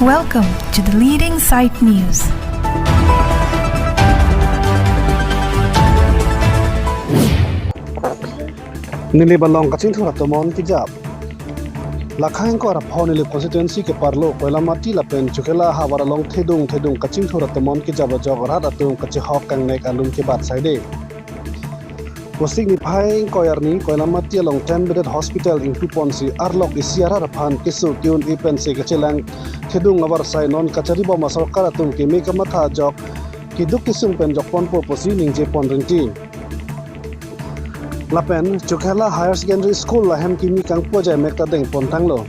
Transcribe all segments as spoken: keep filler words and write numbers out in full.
Welcome to the leading site news. Nilip along kachingthur atomon kejap. Lakha ingkoi ra pho Nilip constituency keparlo Koilamati lapen Chokhela havar along thedung thedung kachingthur atomon kejap ajok rat atum kachehok kangnek alun kebat saide. Kosik niphai ingkoi arni Koilamati along ten bedded hospital ingpuponsi arlok isi arat aphan keso ke-un-e pensi kachelang thedung avarsai non kacharibom asorkar atum keme kamatha ajok keduk kesung pen jokponpo pusi ningjepon rinti. Lapen Chokhela Higher Secondary School ahem kimi kangpu ajaimek ta dengpon tanglo.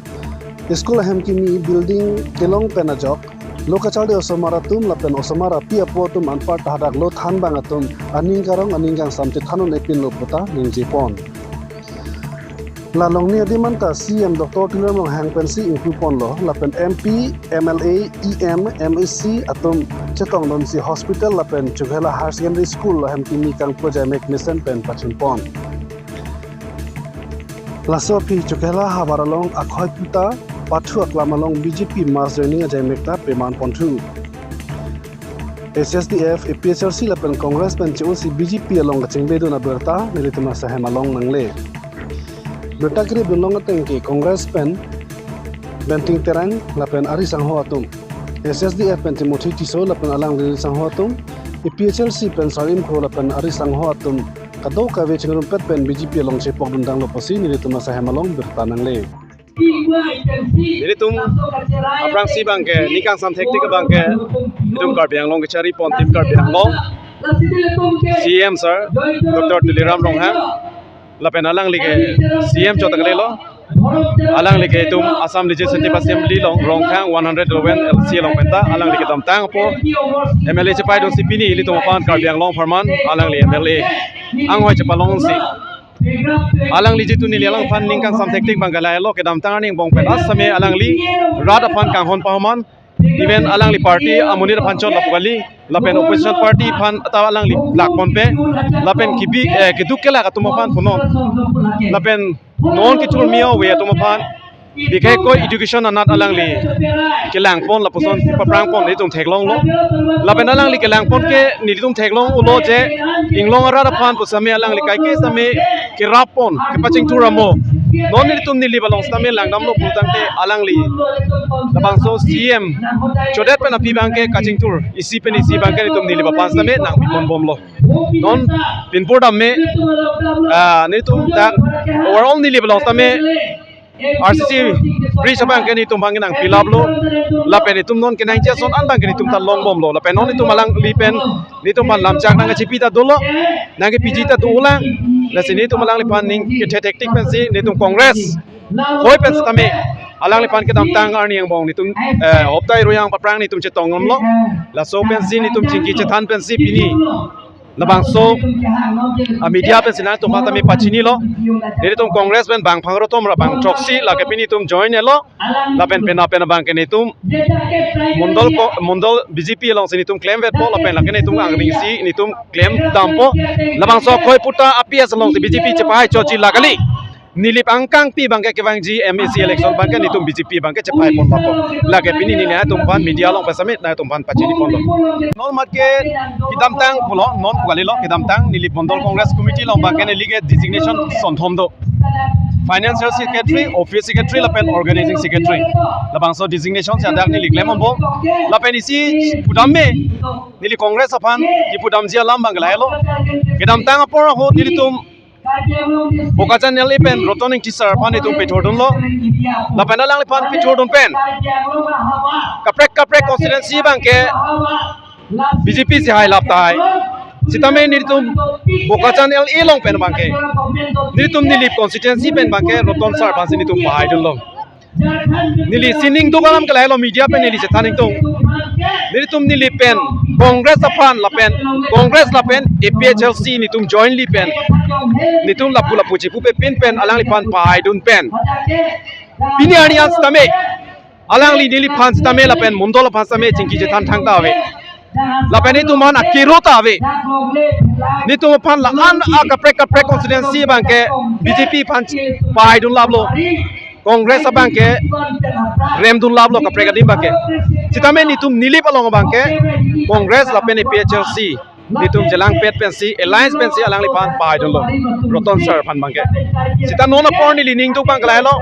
School ahem kimi building kelong pen ajok lo kacharli osomar atum lapen osomar api apo atum anparta hadak lo thanbang atum aning karong aning kangsam chethan un-e pinlo puta ningjepon. La longni adim anta C M Doctor Tuliram Ronghang pensi ingpuponlo lapen M P, M L A, E M, M A C atum chetongdunsi hospital lapen Chokhela Higher Secondary School ahem kimi kangpu ajaimek mesen pen pachunpon. Laso aphi Chokhela havar along akhoi puta pathu aklam along B J P mass joining ajaimek ta pemanponthu. H S D F, A P H L C lapen Congress pen che-osi B J P along kachingbedun abirta nelitum asahem along nangle. Birta keripdun long ateng ke Congress pen Benting Terang lapen ari sangho atum, H S D F pen Timothy Tisso lapen alangli sangho atum, A P H L C pen Sarim Kro lapen ari sangho atum kadokave chingrumpet pen B J P along chepokdun tanglo pusi nelitum asahem along birta nangle. Nelitum aphrangsi abangke ning kangsam thektik abangke itum Karbi Anglong kacharipon Team Karbi Anglong, C M sir Doctor Tuliram Ronghang, lapen alangli ke C M chot tanglo. Alangli ke itum Assam Legislative Assembly along Rongkhang one hundred eleven L C along penta alangli kedamtang apo M L A chepaidunsi pini ilitum aphan Karbi Anglong apharman alangli M L A anghoi chepalongsi alangli jitu neli alangphan ning kangsam thektik abangke lahelo, kedamtang arni angbong pen asame alangli rat aphan kanghon pahoman, even alangli party amonit aphan chot lapu kali, lapen opposition party aphan ta alangli lakponpe, lapen kebi, eh, keduk kelak atum aphan punon, lapen non kechurmi ave atum aphan, bikhai koi education anat alangli kelangpon lapuson paprangpon nelitum theklonglo. Lapen alangli kelangpon ke nelitum theklong ulo je inglong arat aphan pusitame alangli kaike sitame kerappon, kepachingthur amo. Non nelitum Nilip along sitame langdamlo pulotangte alangli labangso C M chodet pen aphi abangke kachingthur, isi pen isi abangke nelitum Nilip aphan sitame nangpiponbomlo. Non pinpur damme, ah, nelitum dak overall Nilip along sitame R C C bridge abangke nelitum abangke nangpilaplo. Lapen itum non kenangji ason an abangke nelitum ta longbomlo. Lapen non itum alangli pen nelitum aphan lamchak nangkachipi ta dolo, nangkepiji ta dolang. Lasi nelitum alangliphan ning kethe thektik pensi nelitum Congress hoi pen sitame alangliphan kedamtang arni angbong nelitum, eh, hoptai royang paprang nelitum chetongdunlo. Laso pensi nelitum chingki chethan pensi pini labangso, ah, media pensi nangtumphan tame pachinilo. Nelitum Congress pen bang phang rotom ra bang throksi lake pini itum join-elo. Lapen pena pena abangke nelitum mondol ko, mondol B J P alongsi nelitum klemvetpo lapen lake nelitum angringsi nelitum klemdampo. Labangso akhoi puta A P S alongsi B J P chepahai chotji la kali. Nilip angkangpi abangke kevangji M A C election abangke nelitum B J P abangke chepahaiponbompo. Lake pini neli nangtumphan media along pasamit nangtumphan pachiniponlo. Non mat ke kedamtang pulo, non pu kalilo, kedamtang Nilip Mondol Congress Committee along abangke neli ke designation sonthom do. Financial Secretary, Office Secretary lapen Organizing Secretary. Labangso designation si adak neli klembompo. Lapen isi pudam me neli Congress aphan kipudamji alam abangke lahelo. Kedamtang apor ahut nelitum Bokajan L A pen Roton Engti sir aphan itum pethurdunlo. Lapen alangliphan pethurdun pen kaprek kaprek constituency abangke B J P si hailap tahai. Sitame nelitum Bokajan L A along pen abangke, nelitum Nilip constituency pen abangke Roton sir aphansi nelitum pahaidunlo. Neli sining do kalam ke lahelo, media pen neli chethan ingtung. Nelitum Nilip pen Congress aphan lapen Congress lapen A P H L C nelitum jointly pen nelitum lapu lapu chipupe pin pen alangliphan pahaidun pen pini arni an sitame alangli neliphan sitame lapen mondol aphan sitame chingki chethan thangta ave. Lapen itum aphan akiro ta ave. Nelitum aphan la-an akaprek kaprek constituency abangke B J P aphan pahaidunlaplo. Congress abangke remdun laplo kaprek adim abangke. Sitame netum Nilip along abangke Congress lapen A P H L C netum chelangpet pensi, alliance pensi alangliphan pahaidunlo, Roton sir aphan abangke. Sita non apor neli ningduk abang ke lahelo,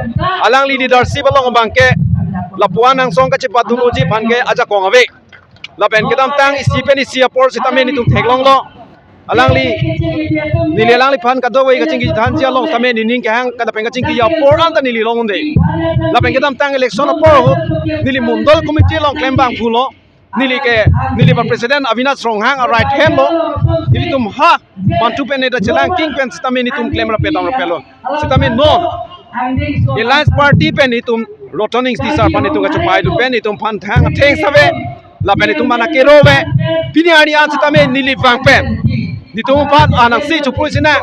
alangli leadership along abangke lapuan angsong kachepatdun unji aphan ke ajakong ave. Lapen kedamtang isi pen isi apor sitame netum theklonglo. Alangli, neli alangliphan kadokave kachingki thanji along sitame nening kehang, kada pen kachingki apor anta neli long unde. Lapen kedamtang election apor ahut neli mondol committee along klembang pulo. Neli ke, neli ba president Avinash Ronghang a right hand lo. Nelitum ha mantu pen neta chelangking pen sitame netum klem rapet dam rapetlo. Sitame non alliance party pen netum Roton Engti sir aphan netum kachopaidun pen netum aphan thang atheng save. Lapen netum mana kero ave. Pini arni an sitame neli vang pen netum aphan anangsi chupui sinang,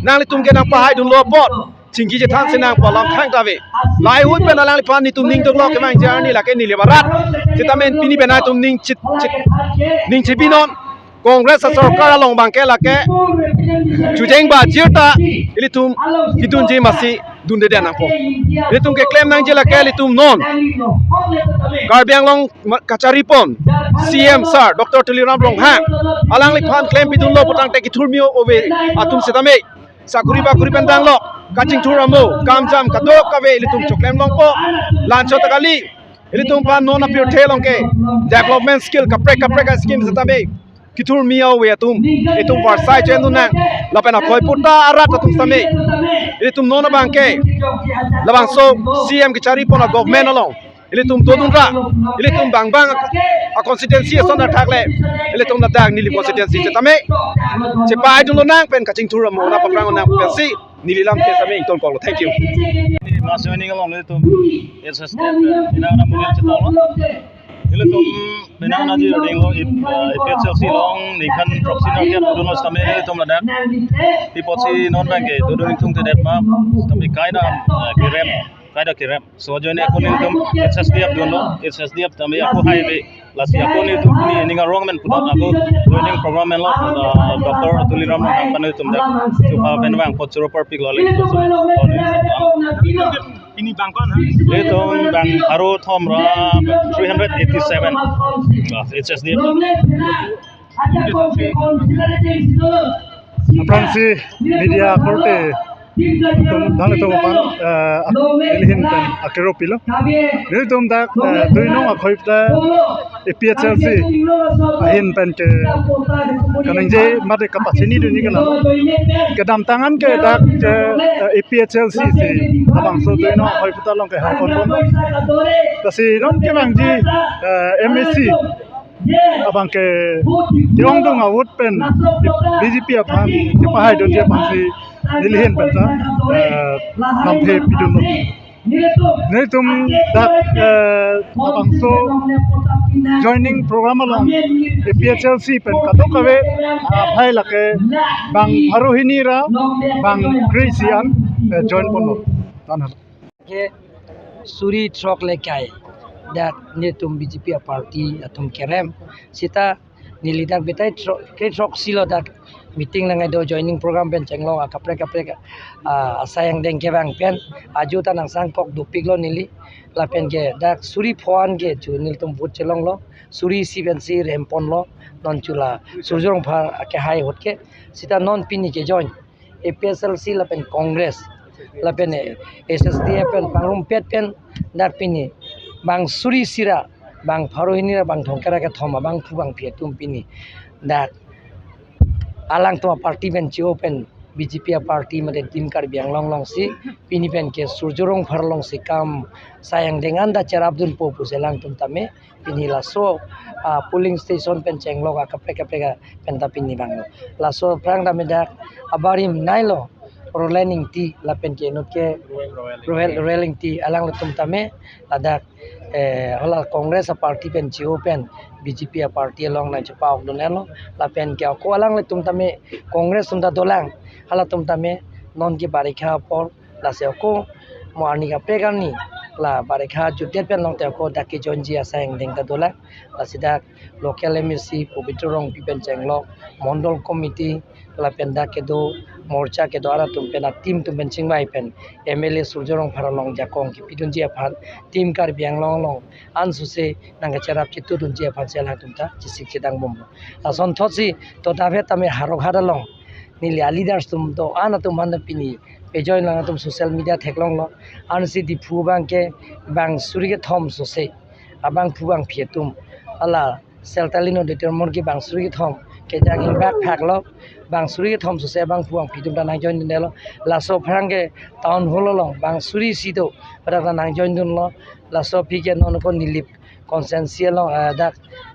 nanglitum ke nangpahaidunlo apot chingki chethan sinang pu alam thangta ave. Lahai ahut pen alangliphan netum ningduklo kevangji arni lake neli barat. Sitame pini pen netum ning chit, chit, ning chibinon. Congress asorkar along abangke lake chujeng ba jirta ilitum kidunji masi dunde den nangpo. Ilitum keklem nangji lake ilitum non Karbi Anglong ma-, kacharipon C M sir Doctor Tuliram Ronghang alangliphan klempidunlo putangte kethurmi ove atum sitame sakuri bakuri pen danglo, kachingthur amo, kamjam kadokave ilitum choklem longpo. Lanchot kali, ilitum aphan non apirthe along ke development skill kaprek kaprek a scheme sitame kethurmi ove atum, itum varsai chen dunang, lapen akhoi puta arat atum sitame ilitum non abangke labangso C M kecharipon a government along ilitum dodun ra, ilitum bang bang a constituency ason athak le, ilitum ladak Nilip constituency sitame chepaidunlonang pen kachingthur amo nangpaprang nang pensi neli lamthe sitame ingtonkoklo. Thank you. Mass joining along ilitum S S F, ina na mungil chetonglo. Ilitum penang naji roding lo ip, uh, A P H L C along ningkan throksi nangkep dunlo sitame ilitum ladak. Pi apotsi non abangke dodun ingtungtedet ma sitame kaida, uh, kerem, kaida kerem. So join ako nelitum H S D F dunlo, H S D F tame ako hai ave. Lasi ako nelitum pini ning arong men putot ako joining program menlo, uh, Doctor Tuliram Ronghang aphan nelitum dak chupa pen vang apot choro parpiklo le. Pini bang ko-an ha? Ilitum bang pharo thom ra three hundred eighty-seven. Ah, H S D F. Aphrangsi media akorte atum, dang atum aphan, eh, ak-, nelihin pen akero pilo. Nelitum dak, eh, Duinong akhoi ta A P H L C ahin pen ke kaningje mate kapachini dunji ke la. Kedamtang an ke dak ke, eh, A P H L C si labangso Duinong akhoi ta along ke hai ponpon. Lasi non kevangji, eh, M A C abangke ke-ongdung ahut pen B J P aphan kepahaidunji aphansi nelihin pen ta, eh, lamthe pidunlo. Nelitum dak, eh, labangso joining program along A P H L C pen kadokave, ah, aphai lake bang pharo hini ra bang kre-isi an, eh, join ponlo. Tan hal. Ke suri throk le kai dak netum B J P a party atum kerem sita neli dak betai throk, kre throksi lo dak meeting nangai do joining program pen chenglong akaprek kaprek, ah, asai angdeng kevang pen ajo ta nangsangkok dopiklo neli lapen ke dak suri pho-an ke chu nelitum vote chelonglo, suri isi pensi rem ponlo non chu la Surjya Rongphar akehai ahut ke sita non pini ke join A P H L C lapen Congress lapen, eh, H S D F pen pangrumpet pen dak pini bang suri isi ra bang pharo hini ra bang thomkep ra kethom abangphu bangphi atum pini dak alangtum a party pen che-o pen B J P a party mate Team Karbi Anglong alongsi pini pen ke Surjya Rongphar alongsi kam asai angdeng an ta cherapdunpo pusi alangtum tame pini laso, ah, polling station pen chenglok akaprek kaprek pen ta pini vanglo. Laso aphrang tame dak abarim nailo Roland Ingti lapen ke inut ke Royal, Royal Ingti alanglitum tame ladak, eh, hala Congress a party pen che-o pen B J P a party along nangchepa-okdun henlo lapen ke ako alanglitum tame Congress atum ta dolang halatum tame non ke barikha apor lasi ako mo arni kaprek arni La barekha jutdet pen longte ako dak kejoinji asai angdeng ta dolang. Lasi dak local M A C Pobitro Rongpi pen chenglok, Mondol Committee, lapen dak kedo morcha kedo arat atum pen, a team atum pen chingvai pen M L A Surjya Rongphar along jakong kepidunji aphan, team Karbi Anglong along ansose nangkacherap chetudunji aphan si alangtum ta chesik chedangbomlo. Lasonthotsi to davet tame Howraghat along neli a leaders atum do-an atum aphan pini pejoin lang atum social media theklonglo. Ansi Diphu abangke bang suri kethom sose, abangphu bangphi atum, ala Seltalin Auditorium ke bang suri kethom kejang ingbak phaklo, bang suri kethom sose abangphu bangphi atum ta nangjoindunlo. Laso aphrang ke town hall along bang suri isi do, pada ta nangjoindunlo. Laso aphi ke non ko Nilip constituency along, eh, dak,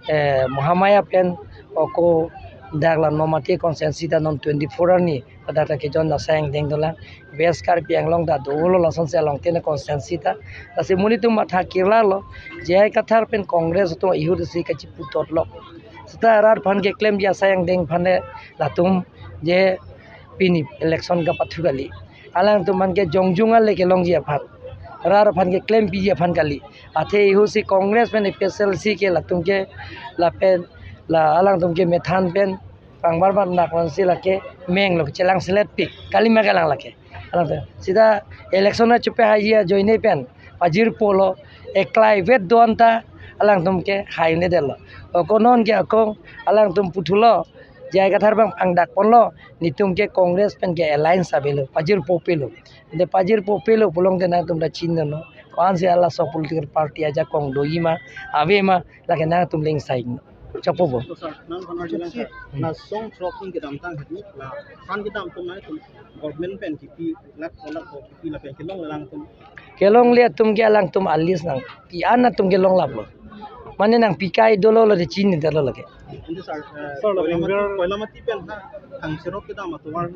eh, Mahamaya pen, ako dak la Nomati constituency ta non twenty-four arni pada ta kejoin asai angdeng dolang. West Karbi Anglong ta dolo lasonsi along tene constituency ta. Lasi monit atum matha kirlalo, J I Kathar pen Congress atum ihut si kachiputotlo. Seta rat aphan keklemji asai angdeng aphan le latum je pini election kapathu kali. Alangtum aphan ke jongjung ale kelongji aphan, rat aphan keklempiji aphan kali. Athe ihutsi Congress pen A P H L C ke latum ke lapen la alangtum ke methan pen pangbar bar nak vansi lake menglo, chelang selet pik kalima kalang lake. Alangtum seta election achope haji ajoine pen pajirpolo, eklai vet do-an ta alangtum ke haine detlo. Ako non ke ako alangtum puthulo, J I Kathar abang pangdakponlo, netum ke Congress pen ke alliance avelo, pajirpo pelo. Ante pajirpo pelo pulongte nangtum ta chinilo. Ko-ansi halaso political party ajakong doji ma, ave ma, lake nangtum le ingsaino. Chokpo bo. To sir, nang konar jilang sir. Hmm. Na song throk ning kedamtang hadi, la san kedam atum nangtum government pen kipi, lakh lakh ko kipi lapen kelongle alangtum. Kelongle atum ke alangtum a list nangpi-an atum ke longlaplo. Mane nangpi kai dolo, lo de chinidetlo lake. Ante sir, eh, sir, la Koilamati, Bengal Koilamati pen ha, thang sirok kedam atovar.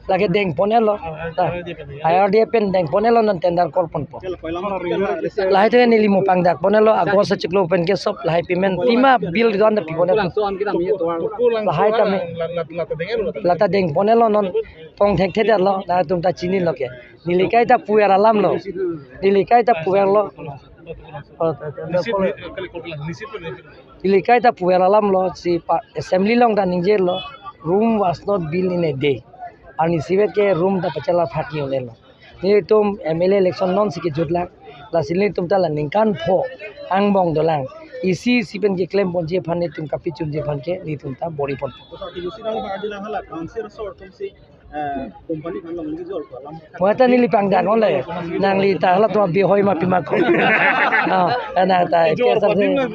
Lake dengponlo. Ah, ah, ah, I R D A pen dengponlo, non tender call ponpo. Lahai to neli mo pangdakponlo, August achiklo pen ke sop lahai payment. Pima bill don ta piponlo. Lahai tame. Lata dengponlo non. Tong thekthedetlo, nangtum ta chinilo ke. Neli kaita puver alamlo. Neli kaita puverlo. Oh, ta, ta, ta, Neli kaita puver alamlo, si pa, assembly along ta ningjelo, Room was not built in a day. Arnisi vet ke room ta pachala phak un'elo. Netum M L A election nonsi kejutlang, lasi netum ta la ningkan pho angbong dolang. Isi isi pen keklemponji aphan, netum kapachunji aphan ke netum ta bor-iponpo. Sir, kilusi nang pangadilang hala, council sir atumsi, eh, company kan lamang jor ko alam. Mo ta neli pangdakponlo. Nangli ta halatum abihoi ma pima ko. Ah, nang ta, Jor ke sa ko ting na.